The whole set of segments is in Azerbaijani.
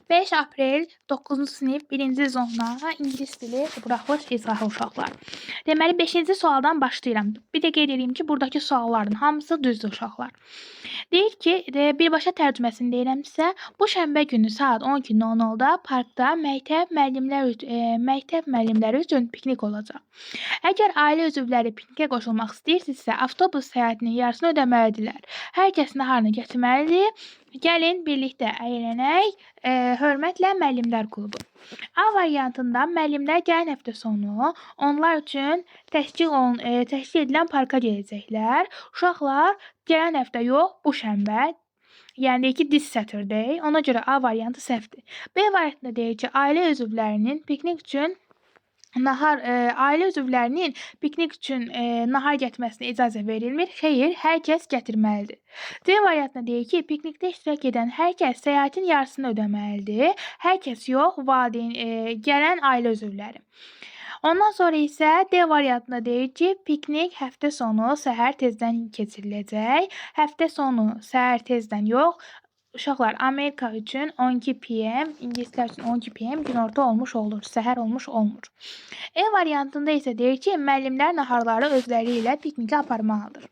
5 aprel 9-cu sinif 1-ci zona ingilis dili buraxılış izahı, uşaqlar. Deməli, 5-ci sualdan başlayıram. Bir də qeyd edeyim ki, buradakı sualların hamısı düzdür, uşaqlar. Deyir ki, birbaşa tərcüməsini deyirəm sizə. Bu şənbə günü saat 12:00-da parkda məktəb müəllimləri üçün piknik olacaq. Əgər ailə üzvləri piknikə qoşulmaq istəyirsinizsə, avtobus səyahətinin yarısını ödəməlidirlər. Hər kəs naharını gətirməlidir. Gəlin birlikdə əylənək. Hörmətlə, müəllimlər klubu. A variantında müəllimlər gələn həftə sonu onlar üçün təşkil edilən parka gedəcəklər. Uşaqlar, gələn həftə yox, bu şənbə. Yəni deyir ki, this Saturday. Ona görə A variantı səhvdir. B variantında deyir ki, ailə üzvlərinin piknik üçün nahar gətirməsinə icazə verilmir. Xeyr, hər kəs gətirməlidir. C variantında deyir ki, piknikdə iştirak edən hər kəs səyahətin yarısını ödəməlidir. Hər kəs yox, valideyn, gələn ailə üzvləri. Ondan sonra isə D variantında deyir ki, piknik həftə sonu səhər tezdən keçiriləcək. Həftə sonu səhər tezdən yox. Uşaqlar, Amerika üçün 12 PM, ingilislər üçün 12 PM günorta olmuş olur, səhər olmuş olmur. E variantında isə deyir ki, müəllimlər naharları özləri ilə piknikə aparmalıdır.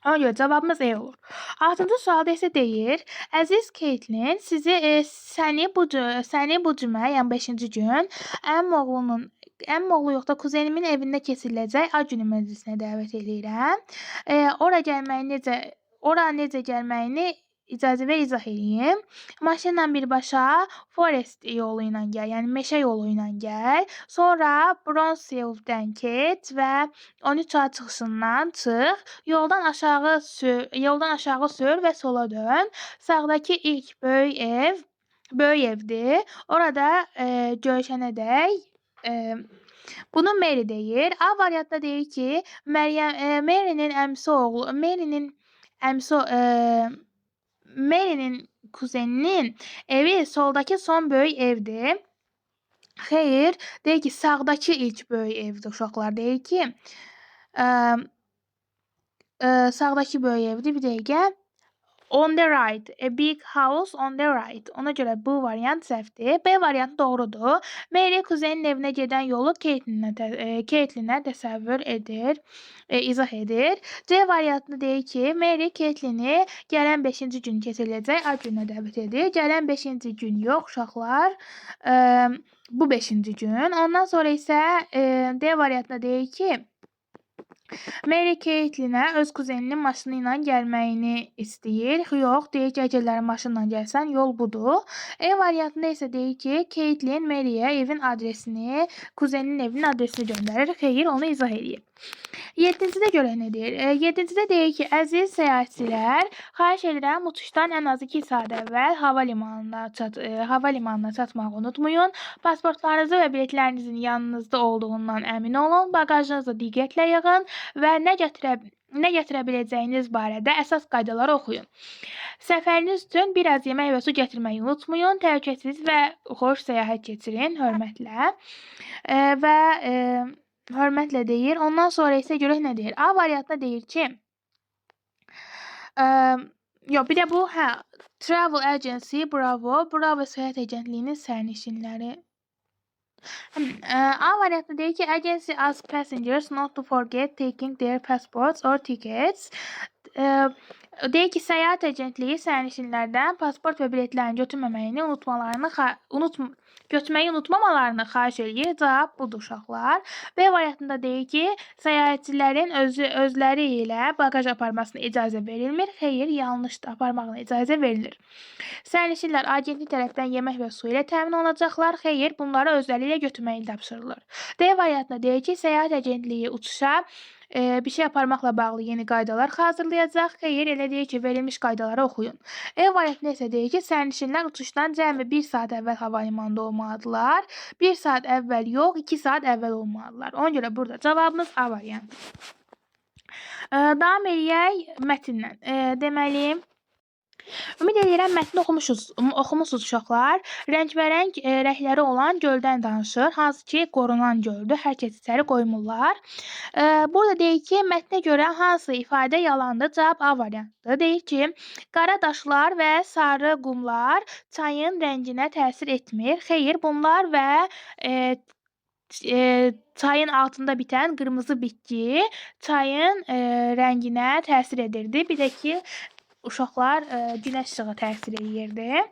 Ona görə cavabımız E olur. Altıncı sualda isə deyir, əziz Caitlin, sizi səni bu cümə, yəni 5-ci gün əmim oğlunun, əmim oğlu yox da, kuzenimin evində keçiriləcək ad günü məclisinə dəvət eləyirəm. Ora necə gəlməyini icazə ver izah eləyim. Maşınla birbaşa Forest yolu ilə gəl, yəni meşə yolu ilə gəl. Sonra Bronzevdən keç və 13 A çıxışından çıx. Yoldan aşağı sür və sola dön. Sağdakı ilk böyük ev böyük evdir. Orada görüşənədək bunu Mary deyir. A variantda deyir ki, Məryəm Mary'nin əmisi oğlu, Mary'nin əmisi Mary'nin kuzeninin evi soldakı son böyük evdir. Xeyr, deyir ki, sağdakı ilk böyük evdir, uşaqlar. Deyir ki, sağdakı böyük evdir. Bir dəqiqə. On the right. A big house on the right. Ona görə bu variant səhvdir. B variantı doğrudur. Mary kuzenin evinə gedən yolu Caitlinə təsəvvür edir, izah edir. C variantında deyir ki, Mary Caitlini gələn 5-ci gün keçiriləcək ad gününə dəvət edir. Gələn 5-ci gün yox, uşaqlar. Bu 5-ci gün. Ondan sonra isə D variantında deyir ki, Mary Caitlinə öz kuzeninin maşını ilə gəlməyini istəyir. Yox, deyir ki, əgər maşınla gəlsən, yol budur. E variantında isə deyir ki, Caitlin Mary'yə evin adresini, kuzeninin evinin adresini göndərir. Xeyr, onu izah eləyir. 7-cidə görək nə deyir. 7-cidə deyir ki, əziz səyahətçilər, xahiş edirəm uçuşdan ən az 2 saat əvvəl hava limanına çatmağı unutmayın. Pasportlarınızı və biletlərinizin yanınızda olduğundan əmin olun. Baqajınızı diqqətlə yığın və nə gətirə biləcəyiniz barədə əsas qaydaları oxuyun. Səfəriniz üçün biraz yemək və su gətirməyi unutmayın. Təhlükəsiz və xoş səyahət keçirin. Hörmətlə. Və hörmətlə deyir. Ondan sonra isə görək nə deyir. A variantında deyir ki, yox, bir də bu, hə, Travel Agency Bravo, Bravo səyahət agentliyinin sərnişinləri. A variantında deyir ki, agency ask passengers not to forget taking their passports or tickets. Deyir ki, səyahət agentliyi sərnişinlərdən pasport və biletlərini götürməməyini unutmalarını unut götürməyi unutmamalarını xahiş eləyir. Cavab budur, uşaqlar. B variantında deyir ki, səyahətçilərin özləri ilə baqaj aparmasına icazə verilmir. Xeyr, yanlışdır. Aparmağına icazə verilir. Sərnişinlər agentlik tərəfindən yemək və su ilə təmin olunacaqlar. Xeyr, bunları özləri ilə götürməyi tapşırılır. D variantında deyir ki, səyahət agentliyi uçuşa bir şey aparmaqla bağlı yeni qaydalar hazırlayacaq. Xeyr, elə deyir ki, verilmiş qaydaları oxuyun. E variantında isə deyir ki, sərnişinlər uçuşdan cəmi 1 saat əvvəl hava limanında olmalıdırlar. 1 saat əvvəl yox, 2 saat əvvəl olmalıdırlar. Ona görə burada cavabımız A variantı. Davam eləyək mətnlə. Deməli, Ümid edirəm mətni oxumusunuz uşaqlar. Rəngbərəng rəngləri olan göldən danışır. Hansı ki, qorunan göldür. Hər kəs içəri qoymurlar. Burada deyir ki, mətnə görə hansı ifadə yalandır? Cavab A variantıdır. Deyir ki, qara daşlar və sarı qumlar çayın rənginə təsir etmir. Xeyr, bunlar və çayın altında bitən qırmızı bitki çayın rənginə təsir edirdi. Bir də ki, uşaqlar günəş işığı təsir edirdi.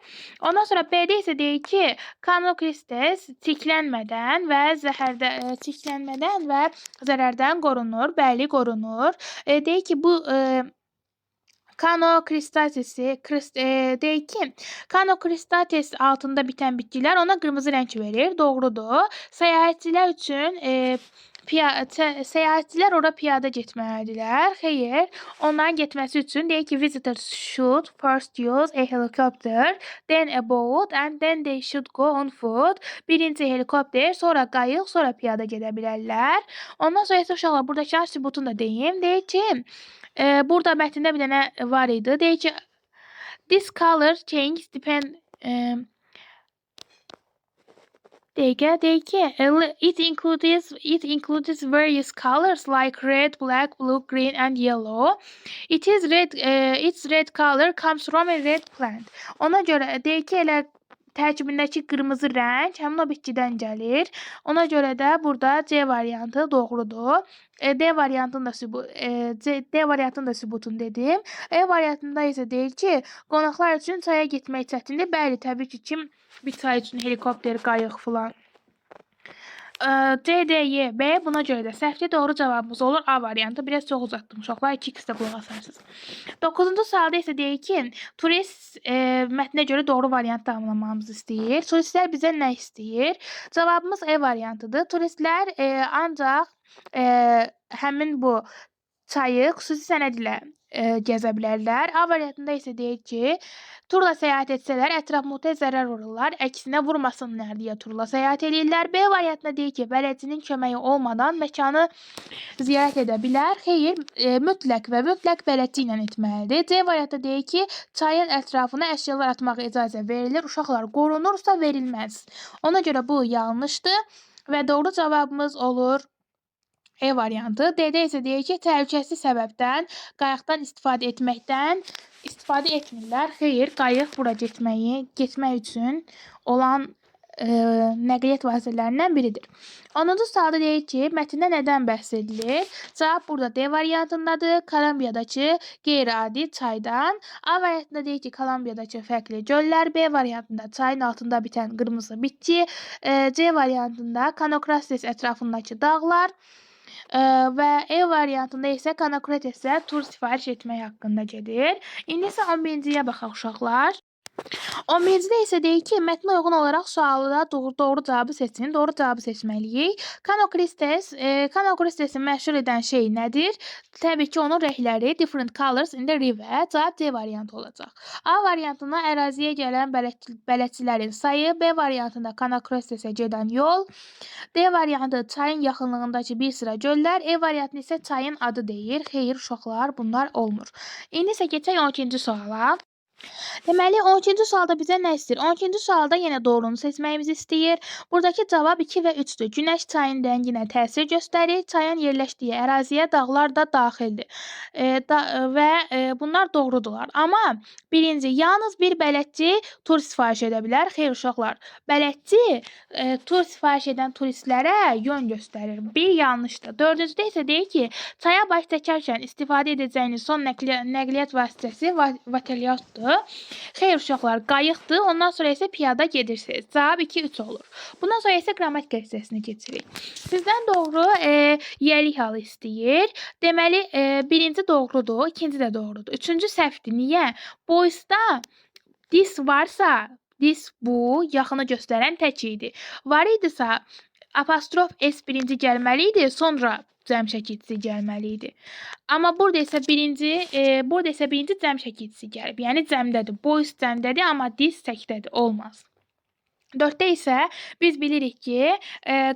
Ondan sonra B-də isə deyir ki, Kanokristes çirklənmədən və çirklənmədən və zərərdən qorunur. Bəli, qorunur. Deyir ki, bu Kanokristatesi, deyir ki, Kanokristates altında bitən bitkilər ona qırmızı rəng verir. Doğrudur. Səyahətçilər üçün səyahətçilər ora piyada getməlidirlər. Xeyr, onların getməsi üçün deyir ki, visitors should first use a helicopter, then a boat and then they should go on foot. Birinci helikopter, sonra qayıq, sonra piyada gedə bilərlər. Ondan sonra isə uşaqlar, buradakı sübutunu da deyim. Deyir ki, burada mətndə bir dənə var idi. Deyir ki, this color change depend dəqiqə, deyir ki, it includes various colors like red, black, blue, green and yellow. It is red, its red color comes from a red plant. Ona görə deyir ki, elə tərkibindəki qırmızı rəng həmin o bitkidən gəlir. Ona görə də burada C variantı doğrudur. D variantını da C, D variantını da sübutunu dedim. E variantında isə deyir ki, qonaqlar üçün çaya getmək çətindir. Bəli, təbii ki, kim bir çay üçün helikopter, qayıq filan. C, D, Y, B buna görə də səhvdir. Doğru cavabımız olur A variantı. Biraz çox uzatdım uşaqlar. 2x də qulaq asarsınız. 9-cu sualda isə deyir ki, turist mətnə görə doğru variant tamamlamamızı istəyir. Turistlər bizə nə istəyir? Cavabımız E variantıdır. Turistlər ancaq həmin bu çayı xüsusi sənəd ilə gəzə bilərlər. A variantında isə deyir ki, turla səyahət etsələr ətraf mühitə zərər vururlar, əksinə vurmasınlar deyə turla səyahət eləyirlər. B variantında deyir ki, bələdçinin köməyi olmadan məkanı ziyarət edə bilər. Xeyr, mütləq və mütləq bələdçi ilə etməlidir. C variantında deyir ki, çayın ətrafına əşyalar atmağa icazə verilir. Uşaqlar, qorunursa verilməz. Ona görə bu yanlışdır və doğru cavabımız olur E variantı. D-də isə deyir ki, təhlükəsizlik səbəbdən qayıqdan istifadə etməkdən istifadə etmirlər. Xeyr, qayıq bura getmək üçün olan nəqliyyat vasitələrindən biridir. 10-cu sualda deyir ki, mətndə nədən bəhs edilir? Cavab burada D variantındadır. Kolumbiyadakı qeyri-adi çaydan. A variantında deyir ki, Kolumbiyadakı fərqli göllər. B variantında çayın altında bitən qırmızı bitki. C variantında Kanokrastes ətrafındakı dağlar. Və E variantında isə Kanokratesə tur sifariş etmək haqqında gedir. İndi isə 11-ciyə baxaq uşaqlar. 11-cidə isə deyir ki, mətnə uyğun olaraq sualda doğru cavabı seçin. Doğru cavabı seçməliyik. Kanokristesin məşhur edən şey nədir? Təbii ki, onun rəngləri, different colors in the river. Cavab C variantı olacaq. A variantına əraziyə gələn bələdçilərin sayı, B variantında Kanokristesə gedən yol, D variantı çayın yaxınlığındakı bir sıra göllər, E variantında isə çayın adı deyir. Xeyr, uşaqlar, bunlar olmur. İndi isə keçək 12-ci suala. Deməli, 12-ci sualda bizə nə istəyir? 12-ci sualda yenə doğrunu seçməyimizi istəyir. Buradakı cavab 2 və 3-dür. Günəş çayın rənginə təsir göstərir. Çayın yerləşdiyi əraziyə dağlar da daxildir. Və bunlar doğrudurlar. Amma birinci, yalnız bir bələdçi tur sifariş edə bilər. Xeyr, uşaqlar, bələdçi tur sifariş edən turistlərə yön göstərir. Bir yanlışdır. Dördüncüdə isə deyir ki, çaya baş çəkərkən istifadə edəcəyiniz son nəqliyyat vasitəsi vatelyotdur. Xeyr, uşaqlar, qayıqdır. Ondan sonra isə piyada gedirsiniz. Cavab 2-3 olur. Bundan sonra isə qrammatika hissəsini keçirik. Sizdən doğru yiyəlik halı istəyir. Deməli, birinci doğrudur, ikinci də doğrudur. Üçüncü səhvdir. Niyə? Boys'da this varsa, this bu yaxını göstərən tək idi. Var idisə, apostrof S birinci gəlməli idi, sonra cəm şəkilçisi gəlməli idi. Amma burada isə birinci cəm şəkilçisi gəlib. Yəni cəmdədir. Boys cəmdədir, amma this təkdədir. Olmaz. 4-də isə biz bilirik ki,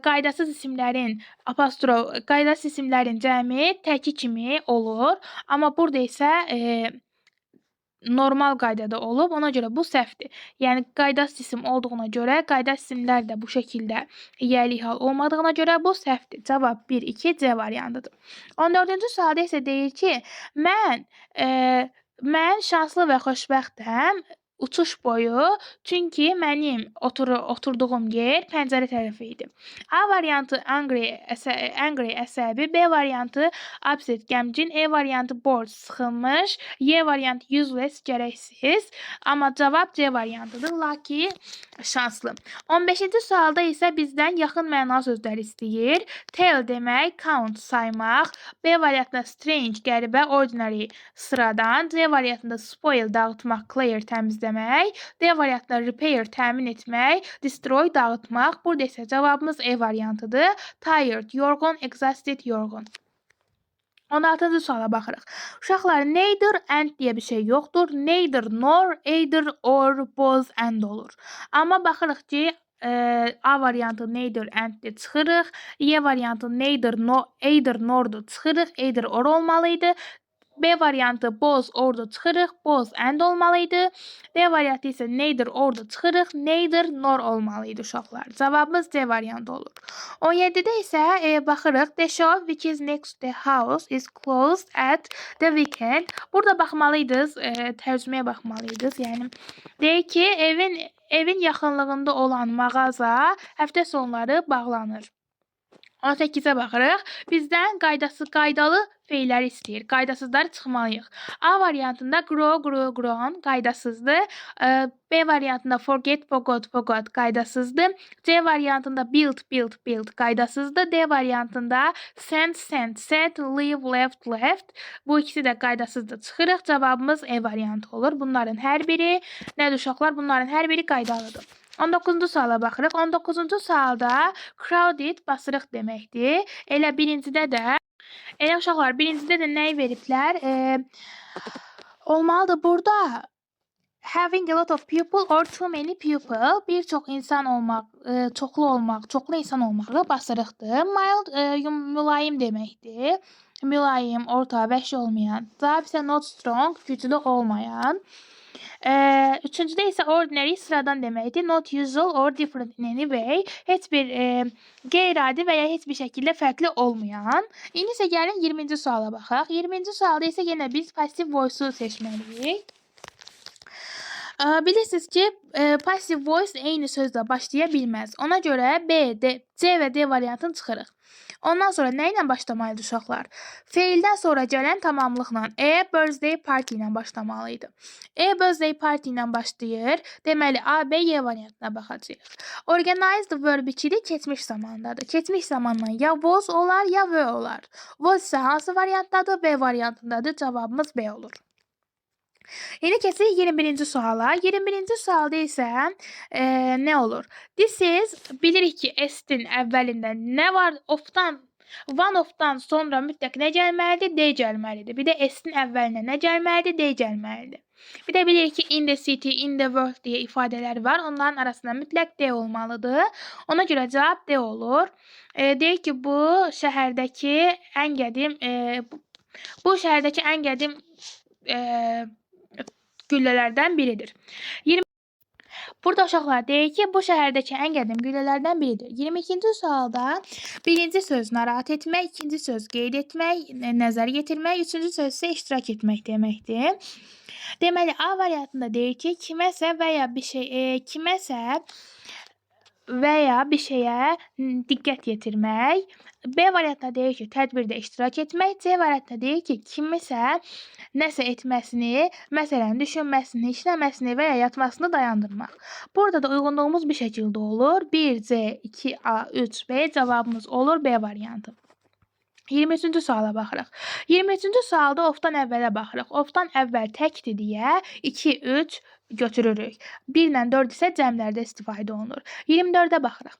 qaydasız isimlərin apostrof, qaydasız isimlərin cəmi təki kimi olur. Amma burada isə Normal qaydada olub, ona görə bu səhvdir. Yəni qaydasız isim olduğuna görə, qaydasız isimlər də bu şəkildə yiyəlik hal olmadığına görə bu səhvdir. Cavab 1, 2, C variantıdır. 14-cü sualda isə deyir ki, mən şanslı və xoşbəxtəm uçuş boyu, çünki mənim oturduğum yer pəncərə tərəfi idi. A variantı angry, angry əsəbi, B variantı upset qəmgin, E variantı bored sıxılmış, Y variantı useless gərəksiz. Amma cavab C variantıdır. Lucky şanslı. 15-ci sualda isə bizdən yaxın məna sözləri istəyir. Tell demək, count saymaq, B variantında strange qəribə, ordinary sıradan, C variantında spoil dağıtmaq, clear təmizləmək, D variantında repair təmin etmək, destroy dağıtmaq. Burada isə cavabımız E variantıdır. Tired, yorğun, exhausted, yorğun. 16-cı suala baxırıq. Uşaqlar, neither and deyə bir şey yoxdur. Neither nor, either or, both and olur. Amma baxırıq ki, A variantı neither and'dir, çıxırıq. Y variantı neither no, either nor'dur, çıxırıq. Either or olmalıydı. B variantı both or'dur, çıxırıq. Both and olmalıydı. D variantı isə neither or'dur, çıxırıq. Neither nor olmalıydı uşaqlar. Cavabımız C variantı olur. 17-də isə baxırıq. The shop which is next to the house is closed at the weekend. Burada baxmalıydınız, tərcüməyə baxmalıydınız. Yəni deyir ki, evin yaxınlığında olan mağaza həftə sonları bağlanır. 18-ə baxırıq. Bizdən qaydalı feilləri istəyir. Qaydasızları çıxmalıyıq. A variantında grow, grew, grown qaydasızdır. B variantında forget, forgot, forgot qaydasızdır. C variantında build, built, built qaydasızdır. D variantında send, sent, sent, leave, left, left. Bu ikisi də qaydasızdır. Çıxırıq. Cavabımız E variantı olur. Bunların hər biri nədir uşaqlar? Bunların hər biri qaydalıdır. 19-cu suala baxırıq. 19-cu sualda crowded basırıq deməkdir. Elə birincidə də elə uşaqlar, birincidə də nəyi veriblər? Olmalıdır burada having a lot of people or too many people, bir çox insan olmaq, çoxlu olmaq, çoxlu insan olmağı basırıqdır. Mild mülayim deməkdir. Mülayim, orta, vəhşi olmayan. Cavab isə not strong, güclü olmayan. Üçüncüdə isə ordinary sıradan deməkdir. Not usual or different in any way. Heç bir qeyri-adi və ya heç bir şəkildə fərqli olmayan. İndi isə gəlin 20-ci suala baxaq. 20-ci sualda isə yenə biz passive voice-u seçməliyik. Bilirsiniz ki, passive voice eyni sözlə başlaya bilməz. Ona görə B, D, C və D variantını çıxırıq. Ondan sonra nə ilə başlamalıdır uşaqlar? Feildən sonra gələn tamamlıqla, a birthday party ilə başlamalı idi. A birthday party ilə başlayır. Deməli A, B, Y variantına baxacağıq. Organized verb 2-dir, keçmiş zamandadır. Keçmiş zamandan ya was olar, ya were olar. Was isə hansı variantdadır? B variantındadır. Cavabımız B olur. İndi keçirik 21-ci suala. 21-ci sualda isə nə olur? This is, bilirik ki, S-in əvvəlində nə var? Of-dan, one of-dan sonra mütləq nə gəlməlidir? The gəlməlidir. Bir də S-in əvvəlinə nə gəlməlidir? The gəlməlidir. Bir də bilirik ki, in the city, in the world deyə ifadələr var. Onların arasında mütləq the olmalıdır. Ona görə cavab D olur. Deyir ki, bu şəhərdəki ən qədim güllələrdən biridir. 20. Burada uşaqlar deyir ki, bu şəhərdəki ən qədim güllələrdən biridir. 22-ci sualda birinci söz narahat etmək, ikinci söz qeyd etmək, nəzər yetirmək, üçüncü söz isə iştirak etmək deməkdir. Deməli, A variantında deyir ki, kiməsə və ya bir şeyə diqqət yetirmək. B variantında deyir ki, tədbirdə iştirak etmək. C variantında deyir ki, kimisə nəsə etməsini, məsələn, düşünməsini, işləməsini və ya yatmasını dayandırmaq. Burada da uyğunluğumuz bir şəkildə olur. 1, C, 2, A, 3, B, cavabımız olur B variantı. 23-cü suala baxırıq. 23-cü sualda of-dan əvvələ baxırıq. Of-dan əvvəl təkdir deyə 2, 3 götürürük. 1 ilə 4 isə cəmlərdə istifadə olunur. 24-ə baxırıq.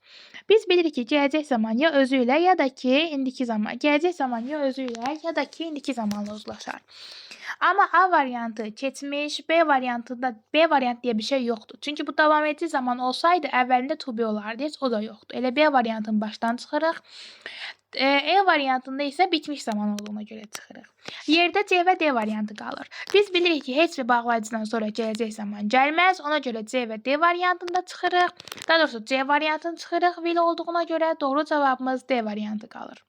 Biz bilirik ki, gələcək zaman ya özü ilə, ya da ki, indiki zaman. Gələcək zaman ya özü ilə, ya da ki, indiki zamanla uzlaşar. Amma A variantı keçmiş, B variantında B variant deyə bir şey yoxdur. Çünki bu davam edici zaman olsaydı əvvəlində to be olardı, heç o da yoxdur. Elə B variantını başdan çıxırıq. E variantında isə bitmiş zaman olduğuna görə çıxırıq. Yerdə C və D variantı qalır. Biz bilirik ki, heç bir bağlayıcıdan sonra gələcək zaman gəlməz. Ona görə C və D variantında çıxırıq. Daha doğrusu C variantını çıxırıq will olduğuna görə doğru cavabımız D variantı qalır.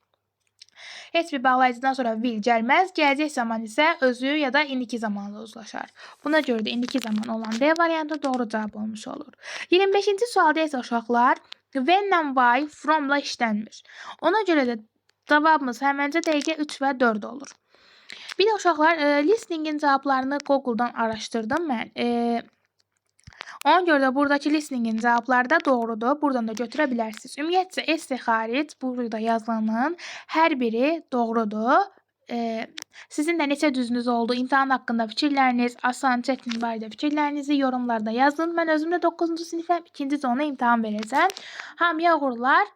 Heç bir bağlayıcıdan sonra will gəlməz. Gələcək zaman isə özü ya da indiki zamanla uzlaşar. Buna görə də indiki zaman olan D variantı doğru cavab olmuş olur. 25-ci sualda isə uşaqlar when-lə why from-la işlənmir. Ona görə də cavabımız həməncə dəqiqə 3 və 4 olur. Bir də uşaqlar listeningin cavablarını Google-dan araşdırdım mən. Ona görə də buradakı listeningin cavabları da doğrudur. Buradan da götürə bilərsiniz. Ümumiyyətcə essay xaric burada yazılanın hər biri doğrudur. Sizin də neçə düzünüz oldu, imtahan haqqında fikirləriniz, asan, çətin barədə fikirlərinizi yorumlarda yazın. Mən özüm də 9-cu sinifəm, ikinci zona imtahan verəcəm. Hamıya uğurlar.